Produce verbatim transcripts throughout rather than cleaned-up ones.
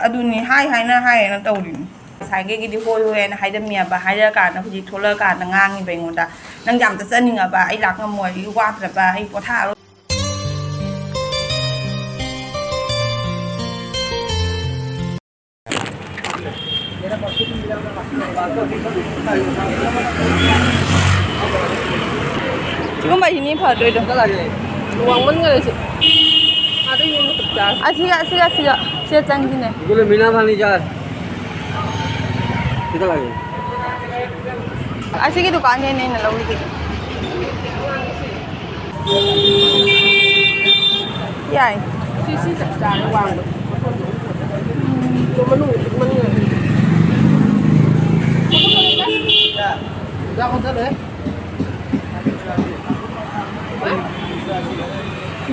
ꯑꯗꯨꯅꯤ, ꯍꯥꯏ ꯍꯥꯏꯅ ꯍꯥꯏꯌꯦꯅ ꯇꯧꯔꯤꯅꯤ꯫ ꯉꯁꯥꯏꯒꯩꯒꯤꯗꯤ ꯍꯣꯏ ꯍꯣꯏ ꯍꯥꯏꯅ ꯍꯥꯏꯔꯝꯃꯤꯑꯕ, ꯍꯥꯏꯔꯀꯥꯟꯗ ꯍꯧꯖꯤꯛ ꯊꯣꯛꯂꯛꯑꯀꯥꯟꯗ ꯉꯥꯡꯉꯤꯕ ꯑꯩꯉꯣꯟꯗ, "ꯅꯪ ꯌꯥꯝ ꯆꯠꯆꯅꯤꯡꯉꯕ, ꯑꯩ ꯂꯥꯛ ꯉꯝꯃꯣꯏ, ꯑꯩ ꯄꯣꯊꯥꯔꯣ"꯫ ꯁꯤꯒꯨꯝꯕꯁꯤꯅꯤ ꯐꯗꯣꯏꯗꯣ꯫ ꯋꯥꯡꯃꯟꯈꯔꯦ ꯁꯤ꯫ ꯑꯗꯨ ꯌꯨꯝꯗ ꯆꯞ ꯆꯥꯔꯦ꯫ ꯑꯁꯤꯒ, ꯑꯁꯤꯒ, ꯑꯁꯤꯒ꯫ ꯁꯤꯗ ꯆꯪꯁꯤꯅꯦ꯫ ꯏꯒꯣꯂꯦ ꯃꯤꯅꯥ ꯐꯔꯅꯤꯆꯔ꯫ ꯁꯤꯗ ꯂꯥꯛꯑꯦ꯫ ꯑꯁꯤꯒꯤ ꯗꯨꯀꯥꯟꯁꯤꯅꯦ ꯑꯩꯅ ꯂꯧꯔꯤꯁꯦ꯫ ꯌꯥꯏ꯫ ꯁꯤ, ꯁꯤ ꯆꯞ ꯆꯥꯔꯦ ꯋꯥꯡꯕ꯫ ꯑꯗꯣ ꯃꯅꯨꯡꯗ ꯄꯤꯛꯃꯟꯈ꯭ꯔꯦ꯫ ꯌꯥꯝ ꯃꯨꯟꯊꯠꯂꯦ꯫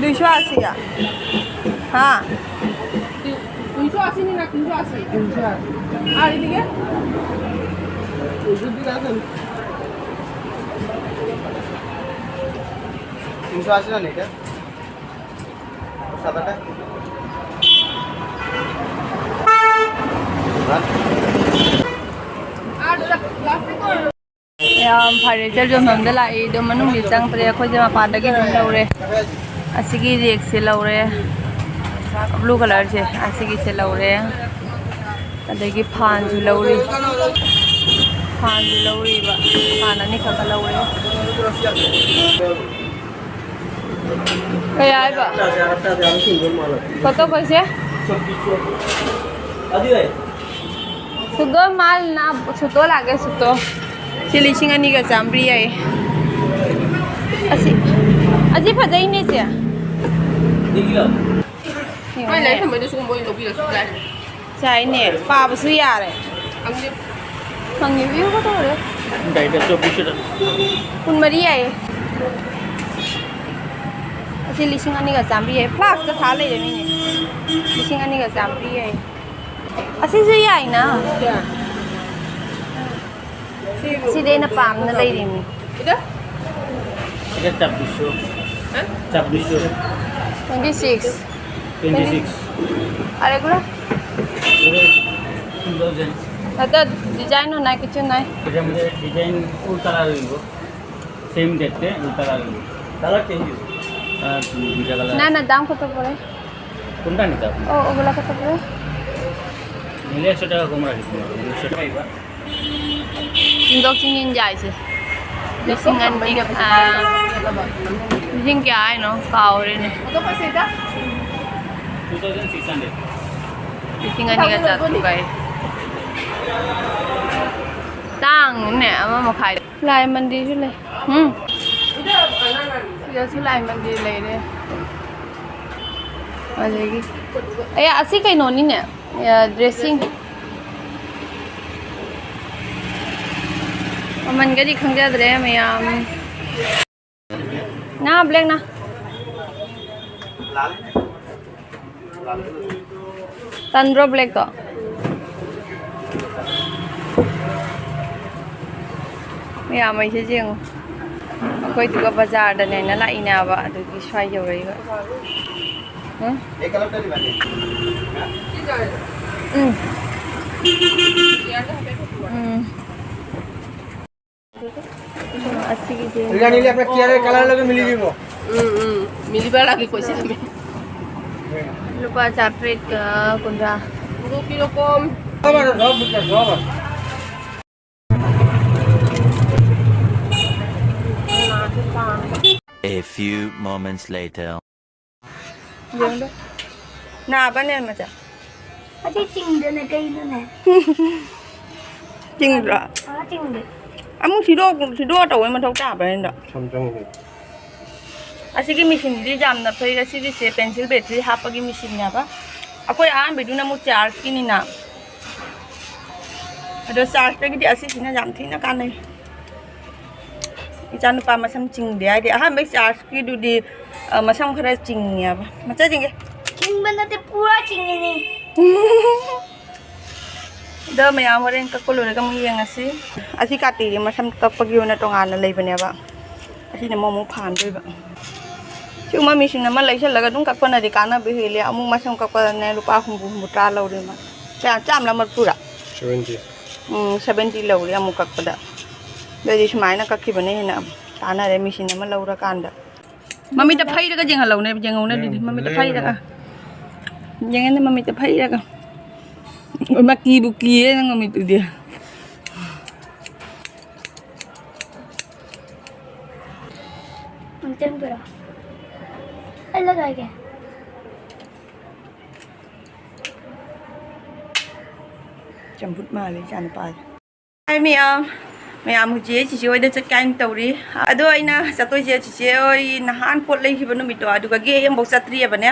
ꯗꯨꯏꯁꯣ ꯑꯁꯤꯒ꯫ ꯍꯥ? ꯇꯤꯟ-, ꯇꯤꯟꯁꯨ ꯑꯁꯤꯅꯤꯅ, ꯇꯤꯟꯁꯨ ꯑꯁꯤ꯫ ꯇꯤꯟꯁꯨ ꯑꯁꯤ꯫ ꯑꯥ, ꯑꯗꯨꯗꯤ ꯀꯥꯏꯗꯅꯣ? ꯇꯤꯟꯁꯨ ꯑꯁꯤ ꯅꯠꯇꯦ꯫ ꯁꯥꯗꯥ ꯀꯥꯏ? ꯑꯥ, ꯑꯗꯨꯗ plastic ꯑꯣꯏꯔꯣ꯫ ꯌꯥꯝ ꯐꯔꯦ, ꯆꯦ ꯌꯣꯟꯐꯝꯗ ꯂꯥꯛꯏ꯫ ꯑꯗꯣ ꯃꯅꯨꯡꯗꯤ ꯆꯪꯗ꯭ꯔꯦ, ꯑꯩꯈꯣꯏꯁꯦ ꯃꯄꯥꯟꯗꯒꯤ ꯑꯗꯨꯝ ꯂꯧꯔꯦ꯫ ꯑꯁꯤꯒꯤ ꯔꯦꯛꯁꯦ ꯂꯧꯔꯦ, blue colourꯁꯦ, ꯑꯁꯤꯒꯤꯁꯦ ꯂꯧꯔꯦ꯫ ꯑꯗꯒꯤ ꯐꯥꯟꯁꯨ ꯂꯧꯔꯤ, ꯐꯥꯟꯁꯨ ꯂꯧꯔꯤꯕ, ꯐꯥꯟ ꯑꯅꯤꯈꯛꯀ ꯂꯧꯔꯦ꯫ ꯀꯌꯥ ꯍꯥꯏꯕ? ꯐꯣꯇꯣ ꯀꯩꯁꯦ? ꯁꯨꯗꯣ ꯃꯥꯜ ꯅꯥ ꯁꯨꯇꯣ ꯂꯥꯛꯑꯦ, ꯁꯨꯇꯣ꯫ ꯁꯤ ꯂꯤꯁꯤꯡ ꯑꯅꯤꯒ ꯆꯥꯝꯃꯔꯤ ꯍꯥꯏꯌꯦ꯫ ꯑꯁꯤ, ꯑꯁꯤ ꯐꯖꯩꯅꯦ, ꯆꯦ꯫ ꯃꯥꯏ ꯂꯥꯏꯔꯤꯛ ꯊꯝꯕꯩꯗꯣ ꯁꯤꯒꯨꯝꯕ ꯑꯣꯏꯅ ꯂꯧꯕꯤꯔꯁꯨ ꯌꯥꯏ꯫ ꯌꯥꯏꯅꯦ, ꯄꯥꯕꯁꯨ ꯌꯥꯔꯦ꯫ ꯈꯪꯗꯦ꯫ ꯈꯪꯉꯦ, ꯏꯌꯨ ꯀꯩꯗꯧꯔꯦ? ꯗꯥꯏꯗ ꯆꯧꯕꯤꯁ ꯇꯔꯥ꯫ ꯀꯨꯟꯃꯔꯤ ꯌꯥꯏꯌꯦ꯫ ꯑꯁꯤ ꯂꯤꯁꯤꯡ ꯑꯅꯤꯒ ꯆꯥꯝꯃꯔꯤ ꯌꯥꯏ꯫ ꯐ꯭ꯂꯥꯛꯁꯇ ꯊꯥ ꯂꯩꯔꯦ ꯃꯤꯅꯦ꯫ ꯂꯤꯁꯤꯡ ꯑꯅꯤꯒ ꯆꯥꯝꯃꯔꯤ ꯌꯥꯏ꯫ ꯑꯁꯤꯁꯨ ꯌꯥꯏꯅ꯫ ꯌꯥꯏ꯫ ꯁꯤꯗꯤ ꯑꯩꯅ ꯄꯥꯝꯅ ꯂꯩꯔꯤꯅꯤ꯫ ꯁꯤꯗ ꯆꯥꯕꯤꯁꯨ꯫ ꯍꯥ? ꯆꯥꯕꯤꯁꯨ꯫ Twenty six꯫ Twenty six꯫ ꯑꯔꯦꯒꯨꯂꯔ? Two thousand। তাতে ডিজাইনো নাই, কিছু নাই। এটার মধ্যে ডিজাইন উল্টা লাগাইব, সেম দেখতে উল্টা লাগাইব। কালার চেঞ্জ হইব। আর দুইটা কালার না, আছে। না, দাম কত পড়ে? কোনটা নিতে আপনি? ও, ওগুলা কত পড়ে? নিলে একশো টাকা কম রাখি তোমার, একশো টাকা এবার। ꯆꯤꯡꯊꯣꯛ ꯆꯤꯡꯁꯤꯟ ꯌꯥꯏꯁꯦ꯫ ꯂꯤꯁꯤꯡ ꯑꯅꯤ, ꯑꯥ, ꯂꯤꯁꯤꯡ ꯀꯌꯥ ꯍꯥꯏꯅꯣ? ꯀꯥꯎꯔꯦꯅꯦ꯫ Two thousand six hundred꯫ ꯂꯤꯁꯤꯡ ꯑꯅꯤꯒ ꯆꯥꯇ꯭ꯔꯨꯛ ꯍꯥꯏ꯫ ꯇꯥꯡꯉꯤꯅꯦ, ꯑꯃ ꯃꯈꯥꯏ꯫ ꯂꯥꯏ ꯃꯟꯗꯤꯔꯁꯨ ꯂꯩ꯫ ꯎꯝ꯫ ꯁꯤꯗꯁꯨ ꯂꯥꯏ ꯃꯟꯗꯤꯔ ꯂꯩꯔꯦ꯫ ꯑꯗꯒꯤ ꯑꯦ, ꯑꯁꯤ ꯀꯩꯅꯣꯅꯤꯅꯦ, ꯑ, dressing꯫ ꯃꯃꯟꯒꯗꯤ ꯈꯪꯖꯗ꯭ꯔꯦ ꯃꯌꯥꯝ꯫ ꯅꯥ, black ꯅꯥ꯫ ꯇꯟꯗ꯭ꯔꯣ black ꯇꯣ? ꯃꯌꯥꯝ ꯑꯩꯁꯦ ꯌꯦꯡꯉꯨ꯫ ꯑꯩꯈꯣꯏꯗꯨꯒ ꯕꯖꯥꯔꯗꯅꯦꯅ ꯂꯥꯛꯏꯅꯦꯕ, ꯑꯗꯨꯒꯤ ꯁ꯭ꯋꯥꯏ ꯌꯧꯔꯛꯏꯕ꯫ ꯎꯝ? ꯎꯝ꯫ ꯎꯝ꯫ ꯑꯁꯤꯒꯤꯁꯦ ꯏꯔꯥꯅꯤꯗꯤ ꯑꯩꯈꯣꯏ ꯆꯤꯌꯔ ꯀꯂꯔ ꯂꯣꯏꯅ ꯃꯤꯂꯤꯕꯤꯕꯣ? ꯎꯝ, ꯎꯝ꯫ ꯃꯤꯂꯤꯕ ꯂꯥꯛꯀꯦ ꯀꯣꯏꯁꯤꯜꯂꯝꯃꯤ꯫ ꯂꯨꯄꯥ ꯆꯥꯇ꯭ꯔꯦꯠꯀ ꯀꯨꯟꯊ꯭ꯔꯥ꯫ ꯑꯗꯨ ꯀꯤꯂꯣ ꯀꯣꯝ꯫ Sob, sob, sob. A few moments later. ꯌꯦꯡꯗꯣ꯫ ꯅꯥꯕꯅꯦ ꯃꯆꯥ꯫ ꯑꯗꯨ ꯆꯤꯡꯗꯅ ꯀꯩꯅꯣꯅꯦ? ꯆꯤꯡꯗ꯭ꯔꯣ? ꯑꯥ, ꯆꯤꯡꯗꯦ꯫ ꯑꯃꯨꯛ ꯁꯤꯗꯣꯛ, ꯁꯤꯗꯣꯛꯑ ꯇꯧꯕꯩ ꯃꯊꯧ ꯇꯥꯕ꯭ꯔꯥ ꯅꯪꯗꯣ? ꯁꯝ ꯆꯪꯉꯤꯅꯦ꯫ ꯑꯁꯤꯒꯤ ꯃꯦꯆꯤꯟꯁꯤꯗꯤ ꯌꯥꯝꯅ ꯐꯩ꯫ ꯑꯁꯤꯒꯤꯁꯦ pencil battery ꯍꯥꯞꯄꯒꯤ ꯃꯦꯆꯤꯟꯅꯦꯕ꯫ ꯑꯩꯈꯣꯏ ꯑꯍꯥꯟꯕꯩꯗꯨꯅ ꯑꯃꯨꯛ chargeꯀꯤꯅꯤꯅ꯫ ꯑꯗꯣ chargeꯇꯒꯤꯗꯤ ꯑꯁꯤꯁꯤꯅ ꯌꯥꯝ ꯊꯤꯅ ꯀꯥꯟꯅꯩ꯫ ꯏꯆꯥꯅꯨꯄꯥ ꯃꯁꯝ ꯆꯤꯡꯗꯦ ꯍꯥꯏꯗꯤ ꯑꯍꯥꯟꯕꯩ chargeꯀꯤꯗꯨꯗꯤ, ꯑ, ꯃꯁꯝ ꯈꯔ ꯆꯤꯡꯉꯦꯕ꯫ ꯃꯆꯥ ꯆꯤꯡꯒꯦ꯫ ꯆꯤꯡꯕ ꯅꯠꯇꯦ, ꯄꯨꯔꯥ ꯆꯤꯡꯉꯤꯅꯦ꯫ ꯑꯗꯣ ꯃꯌꯥꯝ ꯍꯣꯔꯦꯟ ꯀꯛꯄ ꯂꯣꯏꯔꯒ ꯑꯃꯨꯛ ꯌꯦꯡꯉꯁꯤ꯫ ꯑꯁꯤ ꯀꯥꯇꯤꯁꯦ ꯃꯁꯝ ꯀꯛꯄꯒꯤ ꯑꯣꯏꯅ ꯇꯣꯉꯥꯟꯅ ꯂꯩꯕꯅꯦꯕ꯫ ꯑꯁꯤꯅ ꯑꯃꯨꯛ, ꯑꯃꯨꯛ ꯐꯥꯟꯗꯣꯏꯕ꯫ ꯁꯤꯒꯨꯝꯕ ꯃꯦꯆꯤꯟ ꯑꯃ ꯂꯩꯁꯜꯂꯒ ꯑꯗꯨꯝ ꯀꯛꯄꯅꯗꯤ ꯀꯥꯟꯅꯕ ꯍꯦꯜꯂꯤ꯫ ꯑꯃꯨꯛ ꯃꯁꯝ ꯀꯛꯄꯗꯅꯦ ꯂꯨꯄꯥ ꯍꯨꯝꯐꯨ, ꯍꯨꯝꯐꯨꯇꯔꯥ ꯂꯧꯔꯦ ꯃꯥ꯫ ꯀꯌꯥ? ꯆꯥꯝꯃ ꯂꯧ ꯃꯔꯤꯐꯨꯔꯥ? Seventy. ꯎꯝ, seventy ꯂꯧꯔꯦ ꯑꯃꯨꯛ ꯀꯛꯄꯗ꯫ ꯑꯗꯨꯗꯤ ꯁꯨꯃꯥꯏꯅ ꯀꯛꯈꯤꯕꯅ ꯍꯦꯟꯅ ꯀꯥꯟꯅꯔꯦ, ꯃꯦꯆꯤꯟ ꯑꯃ ꯂꯧꯔꯀꯥꯟꯗ꯫ ꯃꯃꯤꯠꯇ ꯐꯩꯔꯒ ꯌꯦꯡꯍꯜꯂꯧꯅꯦ, ꯌꯦꯡꯍꯧꯅꯦ ꯑꯗꯨꯗꯤ꯫ ꯃꯃꯤꯠꯇ ꯐꯩꯔꯒ꯫ ꯌꯦꯡꯉꯅꯤ ꯃꯃꯤꯠꯇ ꯐꯩꯔꯒ꯫ ꯃꯀꯤꯕꯨ ꯀꯤꯌꯦ ꯅꯪ ꯃꯃꯤꯠꯇꯨꯗꯤ꯫ ꯑꯝꯇꯪ ꯄꯤꯔꯛꯑꯣ꯫ ꯑꯩ ꯂꯧꯔꯛꯑꯒꯦ꯫ ꯆꯝꯐꯨꯠ ꯃꯥꯜꯂꯦ ꯏꯆꯥ ꯅꯨꯄꯥꯁꯦ꯫ ꯍꯥꯏ ꯃꯌꯥꯝ, ꯃꯌꯥꯝ ꯍꯧꯖꯤꯛ ꯑꯩ ꯆꯤꯆꯦ ꯍꯣꯏꯗ ꯆꯠꯀꯦ ꯍꯥꯏꯅ ꯇꯧꯔꯤ꯫ ꯑꯗꯣ ꯑꯩꯅ ꯆꯠꯇꯣꯏꯁꯦ ꯆꯤꯆꯦ ꯍꯣꯏ ꯅꯍꯥꯟ ꯄꯣꯠ ꯂꯩꯈꯤꯕ ꯅꯨꯃꯤꯠꯇꯣ ꯑꯗꯨꯒꯒꯤ ꯑꯩ ꯑꯃꯨꯛ ꯆꯠꯇ꯭ꯔꯤꯑꯕꯅꯦ꯫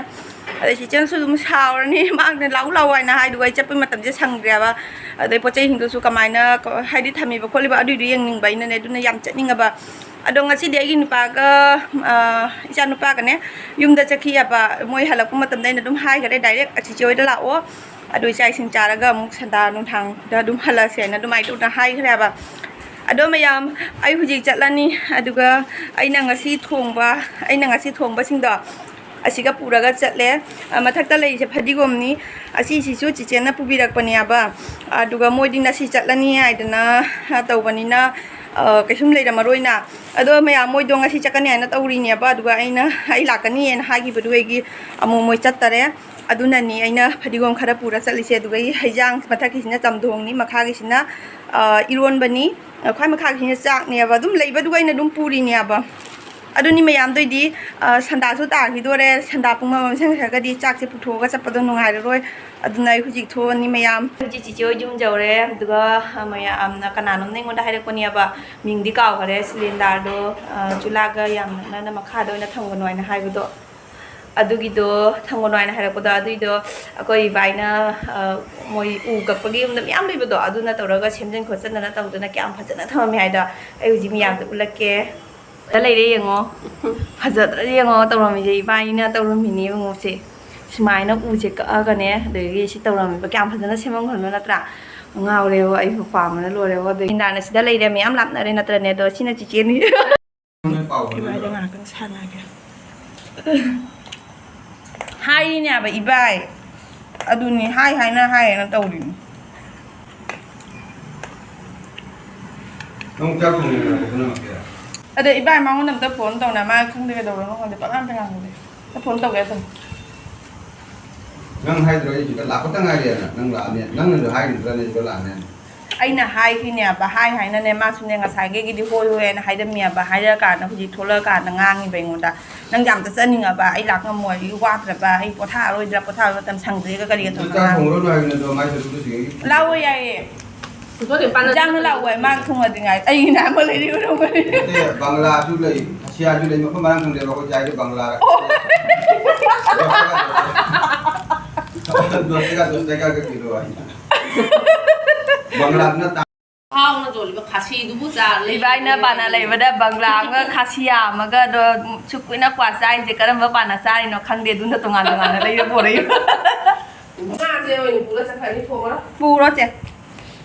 ꯑꯗꯩ ꯆꯤꯆꯦꯅꯁꯨ ꯑꯗꯨꯝ ꯁꯥꯎꯔꯅꯤ, ꯃꯥꯅ ꯂꯥꯛꯎ ꯂꯥꯛꯎ ꯍꯥꯏꯅ ꯍꯥꯏꯗꯨꯒ ꯑꯩ ꯆꯠꯄꯩ ꯃꯇꯝꯁꯦ ꯁꯪꯗ꯭ꯔꯦꯕ꯫ ꯑꯗꯩ ꯄꯣꯠ ꯆꯩꯁꯤꯡꯗꯨꯁꯨ ꯀꯃꯥꯏꯅ ꯀ-, ꯍꯥꯏꯗꯤ ꯊꯝꯃꯤꯕ ꯈꯣꯠꯂꯤꯕ ꯑꯗꯨꯏꯗꯨ ꯌꯦꯡꯅꯤꯡꯕ ꯑꯩꯅꯅꯦ, ꯑꯗꯨꯅ ꯌꯥꯝ ꯆꯠꯅꯤꯡꯉꯕ꯫ ꯑꯗꯣ ꯉꯁꯤꯗꯤ ꯑꯩꯒꯤ ꯅꯨꯄꯥꯒ, ꯑ, ꯏꯆꯥ ꯅꯨꯄꯥꯒꯅꯦ ꯌꯨꯝꯗ ꯆꯠꯈꯤꯑꯕ꯫ ꯃꯣꯏ ꯍꯜꯂꯛꯄ ꯃꯇꯝꯗ ꯑꯩꯅ ꯑꯗꯨꯝ ꯍꯥꯏꯈꯔꯦ, ꯗꯥꯏꯔꯦꯛ ꯆꯤꯆꯦ ꯍꯣꯏꯗ ꯂꯥꯛꯑꯣ, ꯑꯗꯨ ꯏꯆꯥ ꯏꯁꯤꯡ ꯆꯥꯔꯒ ꯑꯃꯨꯛ ꯁꯟꯗꯥ ꯅꯨꯡꯊꯥꯡꯗ ꯑꯗꯨꯝ ꯍꯜꯂꯛꯁꯦꯅ ꯑꯗꯨꯃꯥꯏꯅ ꯇꯧꯗꯅ ꯍꯥꯏꯈ꯭ꯔꯦꯕ꯫ ꯑꯗꯣ ꯃꯌꯥꯝ, ꯑꯩ ꯍꯧꯖꯤꯛ ꯆꯠꯂꯅꯤ, ꯑꯗꯨꯒ ꯑꯩꯅ ꯉꯁꯤ ꯊꯣꯡꯕ, ꯑꯩꯅ ꯉꯁꯤ ꯊꯣꯡꯕꯁꯤꯡꯗꯣ ꯑꯁꯤꯒ ꯄꯨꯔꯒ ꯆꯠꯂꯦ꯫ ꯑ, ꯃꯊꯛꯇ ꯂꯩꯔꯤꯁꯦ ꯐꯗꯤꯒꯣꯝꯅꯤ, ꯑꯁꯤꯁꯤꯁꯨ ꯆꯤꯆꯦꯅ ꯄꯨꯕꯤꯔꯛꯄꯅꯦꯕ꯫ ꯑꯗꯨꯒ ꯃꯣꯏꯗꯤ ꯉꯁꯤ ꯆꯠꯂꯅꯤ ꯍꯥꯏꯗꯅ, ꯑ, ꯇꯧꯕꯅꯤꯅ, ꯑ, ꯀꯩꯁꯨꯝ ꯂꯩꯔꯝꯃꯔꯣꯏꯅ꯫ ꯑꯗꯣ ꯃꯌꯥꯝ ꯃꯣꯏꯗꯣ ꯉꯁꯤ ꯆꯠꯀꯅꯤ ꯍꯥꯏꯅ ꯇꯧꯔꯤꯅꯦꯕ, ꯑꯗꯨꯒ ꯑꯩꯅ ꯑꯩ ꯂꯥꯛꯀꯅꯤꯅ ꯍꯥꯏꯈꯤꯕꯗꯨꯗꯒꯤ ꯑꯃꯨꯛ ꯃꯣꯏ ꯆꯠꯇꯔꯦ꯫ ꯑꯗꯨꯅꯅꯤ ꯑꯩꯅ ꯐꯗꯤꯒꯣꯝ ꯈꯔ ꯄꯨꯔ ꯆꯠꯂꯤꯁꯦ꯫ ꯑꯗꯨꯒ ꯑꯩ ꯍꯩꯖꯥꯡ ꯃꯊꯛꯀꯤꯁꯤꯅ ꯆꯝꯊꯣꯡꯅꯤ, ꯃꯈꯥꯒꯤꯁꯤꯅ, ꯑ, ꯏꯔꯣꯟꯕꯅꯤ, ꯑ, ꯈ꯭ꯋꯥꯏ ꯃꯈꯥꯒꯤꯁꯤꯅ ꯆꯥꯛꯅꯦꯕ꯫ ꯑꯗꯨꯝ ꯂꯩꯕꯗꯨꯒ ꯑꯩꯅ ꯑꯗꯨꯝ ꯄꯨꯔꯤꯅꯦꯕ꯫ ꯑꯗꯨꯅꯤ ꯃꯌꯥꯝꯗꯣꯏꯗꯤ, ꯑ, ꯁꯟꯗꯥꯁꯨ ꯇꯥꯈꯤꯗꯣꯔꯦ꯫ ꯁꯟꯗꯥ ꯄꯨꯡ ꯑꯃ ꯆꯪꯈ꯭ꯔꯒꯗꯤ ꯆꯥꯛꯁꯦ ꯄꯨꯊꯣꯛꯑꯒ ꯆꯠꯄꯗꯣ ꯅꯨꯡꯉꯥꯏꯔꯔꯣꯏ꯫ ꯑꯗꯨꯅ ꯑꯩ ꯍꯧꯖꯤꯛ ꯊꯣꯛꯑꯅꯤ ꯃꯌꯥꯝ꯫ ꯍꯧꯖꯤꯛ ꯆꯤꯆꯦ ꯍꯣꯏ ꯌꯨꯝ ꯌꯧꯔꯦ꯫ ꯑꯗꯨꯒ, ꯑ, ꯃꯌꯥꯝꯅ ꯀꯅꯥꯅꯣꯝꯅ ꯑꯩꯉꯣꯟꯗ ꯍꯥꯏꯔꯛꯄꯅꯦꯕ, ꯃꯤꯡꯗꯤ ꯀꯥꯎꯈꯔꯦ, ꯁꯤꯂꯤꯟꯗꯔꯗꯣ, ꯑ, ꯆꯨꯂꯥꯒ ꯌꯥꯝ ꯅꯛꯅꯅ ꯃꯈꯥꯗ ꯑꯣꯏꯅ ꯊꯝꯒꯅꯨ ꯍꯥꯏꯅ ꯍꯥꯏꯕꯗꯣ꯫ ꯑꯗꯨꯒꯤꯗꯣ ꯊꯝꯒꯅꯨ ꯍꯥꯏꯅ ꯍꯥꯏꯔꯛꯄꯗꯣ, ꯑꯗꯨꯏꯗꯣ ꯑꯩꯈꯣꯏ ꯏꯕꯥꯏꯅ, ꯑ, ꯃꯣꯏ ꯎ ꯀꯛꯄꯒꯤ ꯌꯨꯝꯗ ꯃꯌꯥꯝ ꯂꯩꯕꯗꯣ, ꯑꯗꯨꯅ ꯇꯧꯔꯒ ꯁꯦꯝꯖꯤꯟ ꯈꯣꯠꯆꯤꯟꯗꯅ ꯇꯧꯗꯅ ꯀꯌꯥꯝ ꯐꯖꯅ ꯊꯝꯃꯝꯃꯦ ꯍꯥꯏꯗꯣ ꯑꯩ ꯍꯧꯖꯤꯛ ꯃꯌꯥꯝꯗ ꯎꯠꯂꯛꯀꯦ꯫ ꯐꯖ ꯂꯩꯔꯦ ꯌꯦꯡꯉꯣ꯫ ꯐꯖꯗ꯭ꯔꯥ ꯌꯦꯡꯉꯣ ꯇꯧꯔꯝꯃꯤꯁꯦ, ꯏꯕꯥꯅꯤꯅ ꯇꯧꯔꯝꯃꯤꯅꯦ ꯌꯦꯡꯉꯣꯁꯦ꯫ ꯁꯨꯃꯥꯏꯅ ꯎꯁꯦ ꯀꯛꯑꯒꯅꯦ, ꯑꯗꯒꯤ ꯁꯤ ꯇꯧꯔꯝꯃꯤꯕ ꯀꯌꯥꯝ ꯐꯖꯅ ꯁꯦꯝꯃꯝꯈ꯭ꯔꯕꯅꯣ ꯅꯠꯇ꯭ꯔꯥ? ꯉꯥꯎꯔꯦꯕ, ꯑꯩꯕꯨ ꯄꯥꯝꯕꯅ ꯂꯣꯏꯔꯦꯕ꯫ ꯑꯗꯩ ꯏꯟꯗꯥꯅ ꯁꯤꯗ ꯂꯩꯔꯦ, ꯃꯌꯥꯝ ꯂꯥꯞꯅꯔꯦ ꯅꯠꯇ꯭ꯔꯅꯦ? ꯑꯗꯣ ꯁꯤꯅ ꯆꯤꯆꯦꯅꯤ꯫ ꯏꯕꯥꯏꯗ ꯉꯥꯏꯍꯥꯛꯇꯪ ꯁꯥꯟꯅꯒꯦ꯫ ꯍꯥꯏꯔꯤꯅꯦ ꯍꯥꯏꯕ ꯏꯕꯥꯏ꯫ ꯑꯗꯨꯅꯤ, ꯍꯥꯏ ꯍꯥꯏꯅ, ꯍꯥꯏ ꯍꯥꯏꯅ ꯇꯧꯔꯤꯅꯤ꯫ ꯅꯪ ꯆꯥꯛ ꯊꯣꯡꯉꯤꯔꯣ ꯄꯨꯝꯅꯃꯛꯀꯤ? ꯑꯗ ꯏꯕꯥꯏ ꯃꯉꯣꯟꯗ ꯑꯝꯇ ꯐꯣꯟ ꯇꯧꯅ, ꯃꯥ ꯈꯪꯗꯦ ꯀꯩꯗꯧꯔꯅꯣ ꯈꯪꯗꯦ, ꯄꯪꯉꯥꯡꯗ ꯉꯥꯡꯕꯅꯦ꯫ ꯑꯝꯇ ꯐꯣꯟ ꯇꯧꯒꯦ ꯑꯗꯨꯝ꯫ ꯅꯪ ꯍꯥꯏꯗ꯭ꯔꯣ ꯑꯩ ꯁꯤꯗ ꯂꯥꯛꯄꯇ ꯉꯥꯏꯔꯤꯅ? ꯅꯪ ꯂꯥꯛꯑꯅꯤ, ꯅꯪꯅꯁꯨ ꯍꯥꯏꯈꯤꯕ꯭ꯔꯥꯅꯦ ꯁꯤꯗ ꯂꯥꯛꯑꯅꯤ ꯍꯥꯏꯅ? ꯑꯩꯅ ꯍꯥꯏꯈꯤꯅꯦꯕ, ꯍꯥꯏ ꯍꯥꯏꯅꯅꯦ, ꯃꯥꯁꯨꯅꯦ ꯉꯁꯥꯏꯈꯩꯒꯤꯗꯤ ꯍꯣꯏ ꯍꯣꯏ ꯍꯥꯏꯅ ꯍꯥꯏꯔꯝꯃꯦꯕ, ꯍꯥꯏꯔꯀꯥꯟꯗ ꯍꯧꯖꯤꯛ ꯊꯣꯛꯂꯛꯑꯀꯥꯟꯗ ꯉꯥꯡꯉꯤꯕ ꯑꯩꯉꯣꯟꯗ, "ꯅꯪ ꯌꯥꯝ ꯆꯠꯆꯅꯤꯡꯉꯕ? ꯑꯩ ꯂꯥꯛ ꯉꯝꯃꯣꯏ, ꯑꯩ ꯋꯥꯗ꯭ꯔꯕ, ꯑꯩ ꯄꯣꯊꯥꯔꯣꯏꯗ꯭ꯔꯥ, ꯄꯣꯊꯥꯕ ꯃꯇꯝ ꯁꯪꯗ꯭ꯔꯦꯒ ꯀꯔꯤꯒ ꯇꯧꯔꯒ ꯆꯥꯛ ꯉꯥꯡꯉꯤ?" ꯊꯣꯡꯉꯨꯔꯅꯨ ꯍꯥꯏꯕ ꯅꯠꯇ꯭ꯔꯣ ꯃꯥꯏ ꯆꯠꯊꯣꯛꯄꯁꯤꯡꯒꯤ? ꯂꯥꯛꯑꯣ ꯌꯥꯏꯌꯦ꯫ ꯏꯟꯖꯥꯡꯗꯣ ꯂꯥꯛꯑꯣ ꯍꯥꯏ, ꯃꯥ ꯊꯣꯡꯉꯗꯤ ꯉꯥꯏ꯫ ꯑꯩ ꯏꯅꯥꯛꯃ ꯂꯩꯔꯤ ꯎꯔꯝꯒꯅꯤ꯫ ꯅꯠꯇꯦ, ꯕꯪꯒ꯭ꯂꯥꯁꯨ ꯂꯩ, ꯈꯥꯁꯤꯌꯥꯁꯨ ꯂꯩ, ꯃꯐꯝ ꯃꯔꯥꯡ ꯈꯪꯗꯦꯕ, ꯑꯩꯈꯣꯏ ꯆꯥꯏꯗꯣ ꯕꯪꯒ꯭ꯂꯥꯔ꯫ ꯑꯣ꯫ ꯗꯣꯁ ꯇꯀꯥ, ꯗꯣꯁ ꯇꯀꯥ꯫ ꯗꯣꯁ ꯇꯀꯥ, ꯗꯣꯁ ꯇꯀꯥ ꯀ ꯀꯤꯂꯣ ꯍꯥꯏ꯫ ꯕꯪꯒ꯭ꯂꯥꯗꯨꯅ ꯇꯥꯡ- ꯍꯥꯎꯅ ꯌꯣꯜꯂꯤꯕ ꯈꯥꯁꯤꯗꯨꯕꯨ ꯆꯥ ꯂꯩ-꯫ ꯏꯕꯥꯏꯅ ꯄꯥꯅ ꯂꯩꯕꯗ ꯕꯪꯒ꯭ꯂꯥ ꯑꯃꯒ ꯈꯥꯁꯤꯌꯥ ꯑꯃꯒ, ꯑꯗꯣ ꯁꯨꯛ ꯀꯨꯏꯅ ꯀ꯭ꯋꯥ ꯆꯥꯔꯤꯁꯦ ꯀꯔꯝꯕ ꯄꯥꯅ ꯆꯥꯔꯤꯅꯣ ꯈꯪꯗꯦ, ꯑꯗꯨꯅ ꯇꯣꯉꯥꯟ ꯇꯣꯉꯥꯟꯅ ꯂꯩꯔ ꯄꯣꯔꯛꯏꯕ꯫ ꯉꯥꯁꯦ ꯑꯣꯏꯅ ꯄꯨꯔ ꯆꯠꯈ꯭ꯔꯅꯤ, ꯊꯣꯡꯉꯔꯣꯏ꯫ ꯄꯨꯔꯣ, ꯆꯦ꯫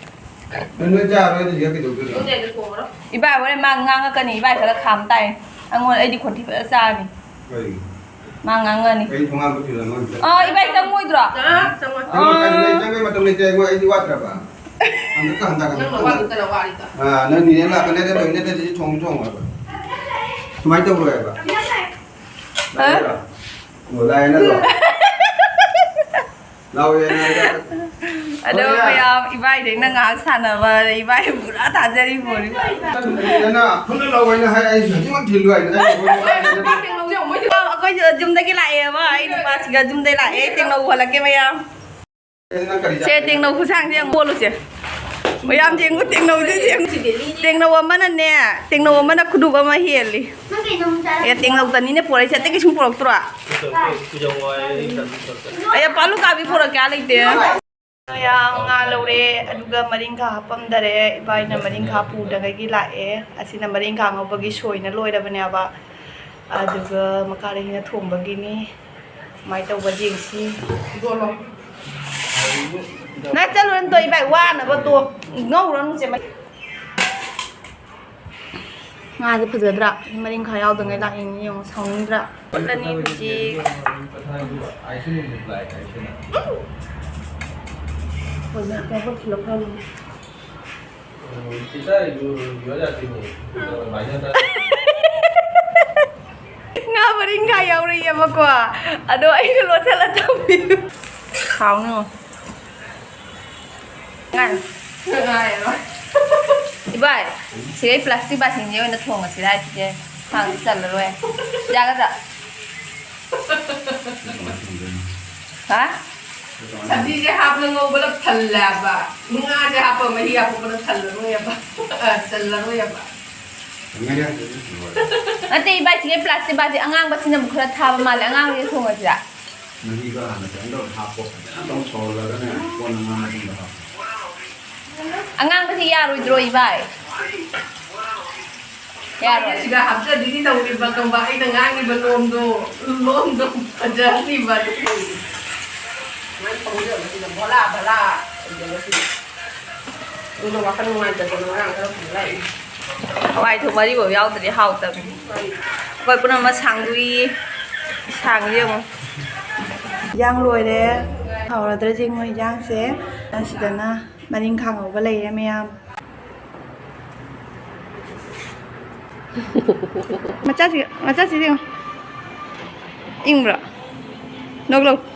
ꯅꯣꯏ ꯆꯥꯔꯣꯏ, ꯑꯗꯨꯗꯤ ꯀꯩꯗꯧꯗꯣꯏꯅꯣ? ꯌꯨꯝꯗꯩꯗ ꯊꯣꯡꯉꯔꯣꯏ꯫ ꯏꯕꯥꯏ ꯍꯣꯔꯦꯟ ꯃꯥ ꯉꯥꯡꯉꯛꯀꯅꯤ, ꯏꯕꯥꯏ ꯈꯔ ꯈꯥꯝ ꯇꯥꯏ꯫ ꯑꯩꯉꯣꯟꯗ, ꯑꯩꯗꯤ ꯈꯣꯟꯊꯤ ꯐꯖ ꯆꯥꯔꯅꯤ꯫ ꯀꯩꯒꯤ? ꯃꯥ ꯉꯥꯡꯉꯅꯤ꯫ ꯑꯩ ꯊꯣꯡꯒꯥꯟ ꯊꯣꯛꯈꯤꯕꯗ ꯃꯣꯏ ꯑꯝꯇ ꯑꯥ, ꯏꯕꯥꯏ ꯆꯪꯉꯣꯏꯗ꯭ꯔꯣ? ꯑꯥ, ꯆꯪꯉꯣꯏ꯫ ꯆꯪꯉꯣꯏ, ꯆꯪꯉꯣꯏ, ꯆꯪꯕꯩ ꯃꯇꯝ ꯂꯩꯇꯦ, ꯑꯩꯉꯣꯟ-, ꯑꯩꯗꯤ ꯋꯥꯠꯇ꯭ꯔꯕ? ꯍꯟꯗꯛꯀ ꯍꯟꯗꯛꯀ ꯅꯪꯅ ꯍꯟꯗꯛꯀ ꯋꯥꯗꯨ ꯀꯅꯥ ꯋꯥꯔꯤꯕ? ꯑꯥ, ꯅꯪ ꯅꯦꯅꯦ ꯂꯥꯛꯀꯅꯤ, ꯑꯗ ꯂꯣꯏ ꯅꯠꯇ꯭ꯔꯗꯤ ꯊꯣꯡꯁꯨ ꯊꯣꯡꯉꯣꯏꯕ꯫ ꯁꯨꯃꯥꯏꯅ ꯇꯧꯔꯣꯏ ꯍꯥꯏꯕ꯫ ꯍꯥ? ꯂꯥꯛꯑꯦꯔꯣ? ꯑꯣ, ꯂꯥꯛꯑꯦ ꯅꯠꯇ꯭ꯔꯣ? ꯂꯥꯛꯑꯣ, ꯌꯥꯏ, ꯌꯥꯏ, ꯌꯥꯏ꯫ ꯑꯗꯣ ꯍꯣꯏ, ꯌꯥꯏ꯫ ꯃꯌꯥꯝ ꯏꯕꯥꯏꯗꯩ ꯅꯪ ꯉꯥꯏꯍꯥꯛ ꯁꯥꯟꯅꯕ, ꯏꯕꯥꯏ ꯄꯨꯔꯥ ꯊꯥꯖꯔꯤ ꯄꯣꯠꯅꯤ꯫ ꯅꯪꯅ ꯈꯨꯠꯅ ꯂꯧ ꯍꯥꯏꯅ ꯍꯥꯏ, ꯑꯩꯁꯨ ꯍꯧꯖꯤꯛꯃꯛ ꯊꯤꯜꯂꯨ ꯍꯥꯏꯅ ꯑꯩꯅ ꯈꯨꯠꯅ ꯂꯧ ꯍꯥꯏꯅ ꯑꯩꯈꯣꯏꯁꯨ ꯌꯨꯝꯗꯒꯤ ꯂꯥꯛꯑꯦꯕ, ꯑꯩ ꯅꯨꯄꯥꯁꯤꯒ ꯌꯨꯝꯗꯩ ꯂꯥꯛꯑꯦ, ꯇꯦꯡꯅꯧ ꯍꯣꯜꯂꯛꯀꯦ ꯃꯌꯥꯝ꯫ ꯅꯪ ꯀꯔꯤ ꯁꯦ, ꯆꯥ-, ꯇꯦꯡꯅꯧ ꯈꯨꯁꯥꯡꯁꯦ ꯌꯦꯡꯉꯨ, ꯀꯣꯜꯂꯨꯁꯦ꯫ ꯃꯌꯥꯝ ꯌꯦꯡꯉꯨ, ꯇꯦꯡꯅꯧꯁꯦ ꯌꯦꯡꯉꯨ꯫ ꯇꯦꯡꯅꯧ ꯑꯃꯅꯅꯦ, ꯇꯦꯡꯅꯧ ꯑꯃꯅ ꯈꯨꯗꯨꯞ ꯑꯃ ꯍꯦꯜꯂꯤ꯫ ꯅꯪ ꯀꯩꯅꯣ ꯑꯃꯨꯛ ꯆꯥꯔ-, ꯑꯦ, ꯇꯦꯡꯅꯧꯇꯅꯤꯅꯦ ꯄꯣꯔꯛꯏꯁꯦ, ꯑꯇꯩ ꯀꯩꯁꯨꯝ ꯄꯣꯔꯛꯇ꯭ꯔꯣ? ꯑꯩ ꯌꯥꯝ ꯄꯥꯜꯂꯨ ꯀꯥꯕꯤ ꯄꯣꯔꯛꯀꯦ ꯂꯩꯇꯦ꯫ ꯃꯌꯥꯝ ꯉꯥ ꯂꯧꯔꯦ, ꯑꯗꯨꯒ ꯃꯔꯤꯡꯈꯥ ꯍꯥꯞꯄꯝꯗꯔꯦ꯫ ꯏꯕꯥꯏꯅ ꯃꯔꯤꯡꯈꯥ ꯄꯨꯗꯈꯩꯒꯤ ꯂꯥꯛꯑꯦ꯫ ꯑꯁꯤꯅ ꯃꯔꯤꯡꯈꯥ ꯉꯧꯕꯒꯤ ꯁꯣꯏꯅ ꯂꯣꯏꯔꯕꯅꯦꯕ꯫ ꯑꯗꯨꯒ ꯃꯈꯥꯗ ꯍꯤꯡꯅ ꯊꯣꯡꯕꯒꯤꯅꯤ꯫ ꯀꯃꯥꯏꯅ ꯇꯧꯕ ꯌꯦꯡꯁꯤ꯫ ꯅꯪ ꯆꯠꯂꯨꯔꯅꯨ ꯇꯣ, ꯏꯕꯥꯏ, ꯋꯥꯅꯕ ꯇꯣ꯫ ꯉꯧꯔꯅꯨꯁꯦ꯫ ꯉꯥꯁꯦ ꯐꯖꯗ꯭ꯔꯥ? ꯃꯔꯤꯡꯈꯥ ꯌꯥꯎꯗꯉꯩ ꯂꯥꯛꯏꯅꯤ ꯌꯦꯡꯉꯣ, ꯁꯥꯎꯅꯤꯡꯗ꯭ꯔꯥ? ꯐꯨꯠꯂꯅꯤ ꯍꯧꯖꯤꯛ꯫ ꯉꯥ ꯃꯔꯤꯡꯈꯥ ꯌꯥꯎꯔꯛꯑꯦꯕꯀꯣ, ꯑꯗꯣ ꯑꯩꯅ ꯂꯣꯠꯁꯤꯜꯂ ꯊꯝꯃꯤꯕ꯫ ꯍꯥꯎꯅꯤ ꯌꯦꯡꯉꯣ꯫ ꯉꯥꯏ꯫ ꯏꯕꯥꯏ, ꯁꯤꯗꯩ ꯄ꯭ꯂꯥꯁꯇꯤꯛ ꯕꯥꯇꯤꯟꯁꯦ ꯑꯣꯏꯅ ꯊꯣꯡꯉꯁꯤꯔ ꯍꯥꯏꯁꯤꯗꯤ꯫ ꯊꯥꯡꯁꯤ ꯆꯜꯂꯔꯣꯏ꯫ ꯌꯥꯒꯗ꯭ꯔꯥ? ꯍꯥ? ꯁꯕꯖꯤꯁꯦ ꯍꯥꯞꯅ ꯉꯧꯕꯅ ꯐꯜꯂꯦꯕ꯫ ꯉꯥꯁꯦ ꯍꯥꯞꯄ ꯃꯍꯤ ꯍꯥꯞꯄꯛꯄꯗ ꯊꯜꯂꯔꯣꯏꯕ꯫ ꯑ, ꯆꯜꯂꯔꯣꯏꯕ꯫ ꯅꯠꯇꯦ, ꯏꯕꯥꯏ, ꯁꯤꯒꯤ ꯄ꯭ꯂꯥꯁꯇꯤꯛ ꯕꯥꯇꯤ ꯑꯉꯥꯡꯕꯁꯤꯅ ꯑꯃꯨꯛ ꯈꯔ ꯊꯥꯕ ꯃꯥꯜꯂꯦ꯫ ꯑꯉꯥꯡꯕꯁꯦ ꯊꯣꯡꯉꯁꯤꯔꯥ? ꯃꯍꯤꯗꯣ ꯍꯥꯟꯅ ꯀꯩꯅꯣ ꯇꯧꯔ ꯍꯥꯞꯄꯣ꯫ ꯐꯖꯅ ꯑꯃꯨꯛ ꯁꯧꯍꯜꯂꯒꯅꯦ, ꯀꯣꯟꯅ ꯉꯥ ꯃꯇꯨꯡꯗ ꯍꯥꯞꯄꯣ꯫ ꯑꯉꯥꯡꯕꯁꯤ ꯌꯥꯔꯣꯏꯗ꯭ꯔꯣ, ꯏꯕꯥꯏ? ꯌꯥꯔꯣꯏ꯫ ꯁꯤꯗ ꯍꯥꯞꯆꯗꯣꯏꯅꯤ ꯇꯧꯔꯤꯕ, ꯈꯪꯕ? ꯑꯩꯅ ꯉꯥꯡꯉꯤꯕ ꯂꯣꯟꯗꯣ, ꯂꯣꯟꯗꯣ ꯐꯖꯍꯜꯂꯤꯕ ꯑꯗꯨ ꯇꯧꯔꯤꯕ꯫ ꯁꯨꯃꯥꯏꯅ ꯊꯧꯖꯕꯁꯤꯗ ꯚꯣꯂꯥ ꯚꯂꯥ ꯇꯧꯖꯕꯁꯤꯗ꯫ ꯑꯗꯨꯅ ꯋꯥꯈꯜ ꯅꯨꯡꯉꯥꯏꯇꯗꯅ ꯉꯔꯥꯡ ꯈꯔ ꯐꯨꯅꯔꯛꯏ꯫ ꯍꯋꯥꯏ ꯊꯣꯡ ꯃꯔꯤꯐꯧ ꯌꯥꯎꯗ꯭ꯔꯗꯤ ꯍꯥꯎꯇꯕꯅꯤ꯫ ꯍꯣꯏ꯫ ꯑꯩꯈꯣꯏ ꯄꯨꯝꯅꯃꯛ ꯁꯥꯡꯗꯣꯛꯏ꯫ ꯁꯥꯡꯁꯦ ꯌꯦꯡꯉꯣ꯫ ꯏꯟꯖꯥꯡ ꯂꯣꯏꯔꯦ꯫ ꯍꯥꯎꯔꯗ꯭ꯔꯥ ꯌꯦꯡꯉꯣ ꯏꯟꯖꯥꯡꯁꯦ꯫ ꯑꯁꯤꯗꯅ ꯃꯔꯤꯡꯈꯥ ꯉꯧꯕ ꯂꯩꯔꯦ ꯃꯌꯥꯝ꯫ ꯃꯆꯥꯁꯤ, ꯃꯆꯥꯁꯤ ꯌꯦꯡꯉꯣ꯫ ꯏꯪꯕ꯭ꯔꯣ? ꯅꯣꯛꯂꯛ꯫